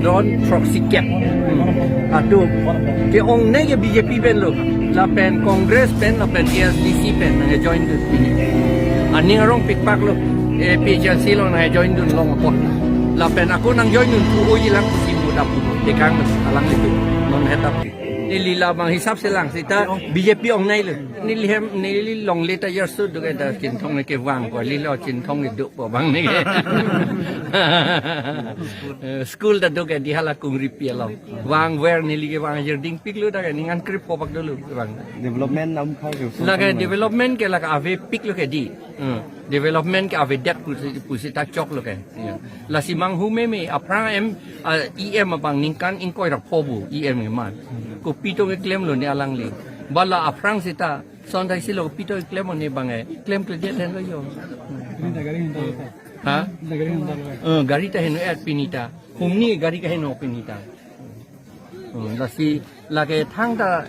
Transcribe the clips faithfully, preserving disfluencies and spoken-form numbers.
Ron throksi kep. Atum ke-ongnei ke B J P pen lo. Lapen Congress pen, lapen A S D C pen nangjoin dun pini. Aning arong pikpak lo, A P H L C lo nangjoin dun long apot. Lapen ako nangjoin dun pu oji lang pusi muda pu. Dekang alanglitum non hetap. Neli labang hisap selang seta B J P ongnei lo. Neli hem, neli longle ta years tu duk eda Chinthong ne kevang ko, lilo Chinthong ne duk ko bang ne. Eh, school ta duk edi hala Kungripi along. Vangver neli kevang ajirding piklo ta ke ningan krip ko bak dolo bang. Development nam khai ke. Lake development ke lake avepiklo ke di. Hmm. Development ke avedet pusi, pusi ta choklo ke. Ya. Lasi manghu meme aphrang em, ah, E M abang ningkan ingkoi ra pho pu E M eman. Kopi tong keklemlo ne alangli. Bala aphrang seta son thai silo kopi tong keklem ne bang e. Klemkledet henlo yo. Ini ta gari henlo. Ha? Ini ta gari henlo. Eh, gari ta heno-et pini ta. Humni gari kaheno pini ta. Hmm, lasi lake thangta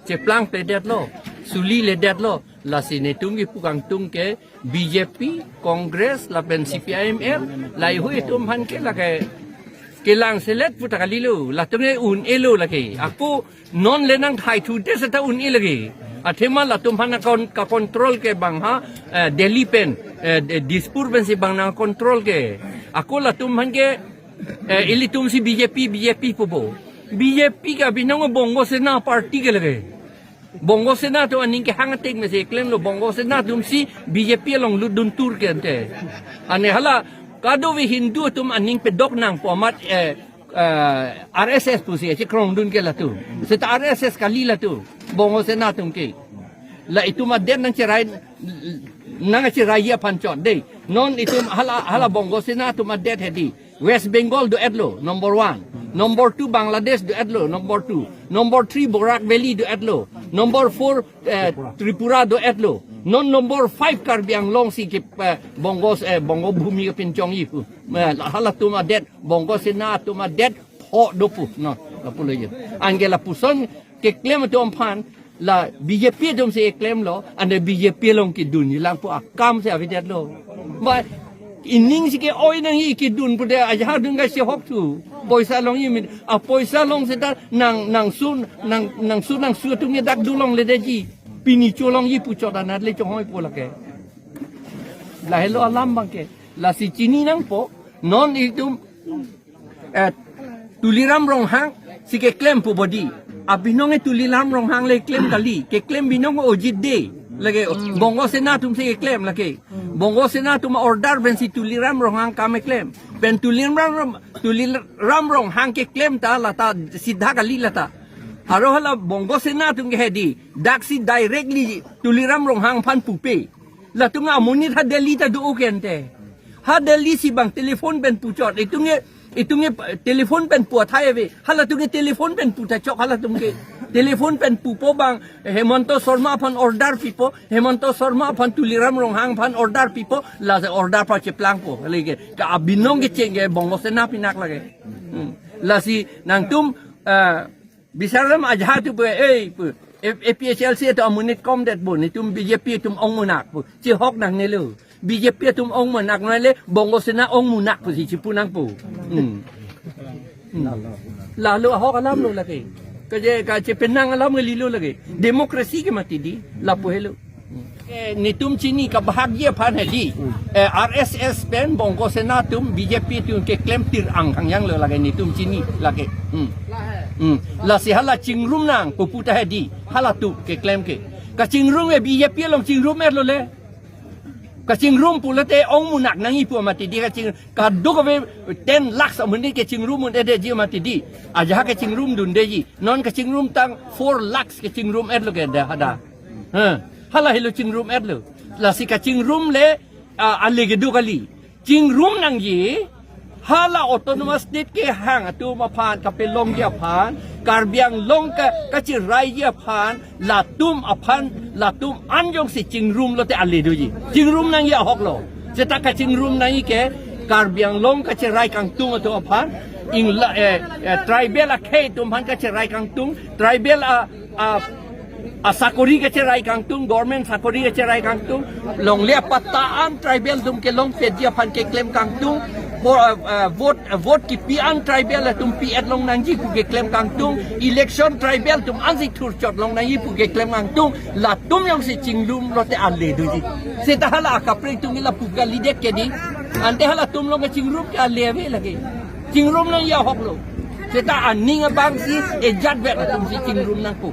cheplangpledetlo, suliledetlo, lasi netum kipu kangtung ke B J P, Congress, lapen C P I M L, laheihui atum aphan ke lake kelang selet pu ta kalilo, latum ke un-elo lake. Ako non le nangthaithu te seta un-e lake. Athema latum aphan akon, ka-control ke bang ha, eh, Delhi pen, eh, Di-, Dispur pensi bang nang-control ke. Ako latum aphan ke, eh, ilitum si B J P, B J P pupo. B J P ke abinong Bongo Sena party ke lake. Bongo Sena atum aning kehang atik mesi klemlo, Bongo Sena atum si B J P along lutdun tur ke ante. Ane hala kadokave Hindu atum aning pedok nangpo amat, eh, eh, R S S pusi chekrongdun ke latum. Seta R S S kali latum. Bongo Sena atum ke. La itum adet nangcherai, nangcherai aphan chot dei. Non itum hala, hala Bongo Sena atum adet hedi. West Bengal do-etlo, number one. Number two, Bangladesh do-etlo, number two. Number three, Barak Valley do-etlo. Number four, eh, Tripura do-etlo. Non number five, Karbi Anglong si ke, eh, Bongo, eh, Bongo Bhumi ke pinchongji pu. Eh, halatum adet, Bongo Sena atum adet, pho do pu. No, lapulo ye. Anke lapuson keklem atum aphan, la B J P atum si klemlo, ante B J P along kedunji lang pu akam si avedetlo. Ba ining si ke-oi nangji kedun pu de ajahak dun ga si hok thu. Poisa longji min, apoisa long seta nang, nangsun, nang, nangsun, nangsu atum ke dak dun longledetji. Pini cholongji pu chot anat le chonghoi pu lake. Lahelo alam bang ke. Lasi chini nangpo, non itum eh, Tuliram Ronghang si keklem pu bodi. Abinong e Tuliram Ronghang le klem kali. Keklem binong Ojit Dey. Lake Bongo Sena atum si keklem lake. Bongo Sena atum order pensi Tuliram Ronghang kam keklem. Pen Tuliram, Tuliram Ronghang keklem ta lata sidha kali lata. Aro hala Bongo Sena atum ke hedi. Dak si directly Tuliram Ronghang aphan pupe. Latum amonit ha Delhi ta do-o ke ante. Ha Delhi si bang telephone pen puchot. Itum ke, itum ke telephone pen pu athai ave. Halatum ke telephone pen pu ta chok halatum ke. Telephone pen pupo bang Hemanta Sharma aphan order pipo. Hemanta Sharma aphan Tuliram Ronghang aphan order pipo. Lasi order pa cheplangpo. Lake ka abinong kecheng ke Bongo Sena pinak lake. Hmm. Lasi nangtum, ah, Bisaram ajahak tu pu, eh, pu, A P H L C atum amonit komdet pu, netum B J P atum ongmunak pu, chihok nangnelo. B J P atum ongmunak nangne le, Bongo Sena ongmunak pusi chipu nangpo. Hmm. Hmm. Lahelo ahok alam lo lake. Kaje kachepenang alam kalilo lake. Demokrasi ke mati di, lapu helo. Eh, netum chini kabahakji aphan hedi. Eh, R S S pen Bongo Sena atum B J P atum keklem tir ang khangjang lo lake netum chini lake. Hmm. Hmm. Lasi hala chingrum nang pu pu ta hedi. Halatum keklem ke. Kachingrum e B J P along chingrum-etlo le. Kachingrum pulote ongmunak nangji pu mati di kaching kadokave ten lakhs amonit kechingrum un-edetji mati di. Ajahak kechingrum dundeji. Non kachingrum tang four lakhs kechingrum-etlo ke dah hada. Ha, hala helo chingrum-etlo. Lasi kachingrum le, ah, ale kedo kali. Chingrum nangji, hala autonomous state kehang atum aphan, kapelongji aphan, Karbi Anglong ka, kacheraiji aphan, latum aphan, latum anjong si chingrum lote ale doji. Chingrum nangji ahok lo. Seta kachingrum nangji ke, Karbi Anglong kacherai kangtung atum aphan, ingla, eh, eh, tribal akhei atum aphan kacherai kangtung, tribal a, a, asakori kacherai kangtung, government sakori kacherai kangtung, longle apatta an tribal atum kelongpetji aphan keklem kangtung, Vo-, eh, eh, vote, eh, vote kipi an tribal atum pi-et longnangji pu keklem kangtung, election tribal atum ansi thurchot longnangji pu keklem kangtung, latum jongsi chingrum lote ale doji. Seta hala akaprek atum ke lapu kalidet ke dei. Ante halatum along kachingrum ke ale ave lake. Chingrum nangji ahok lo. Seta aning abangsi ejat vet atumsi chingrum nangpo.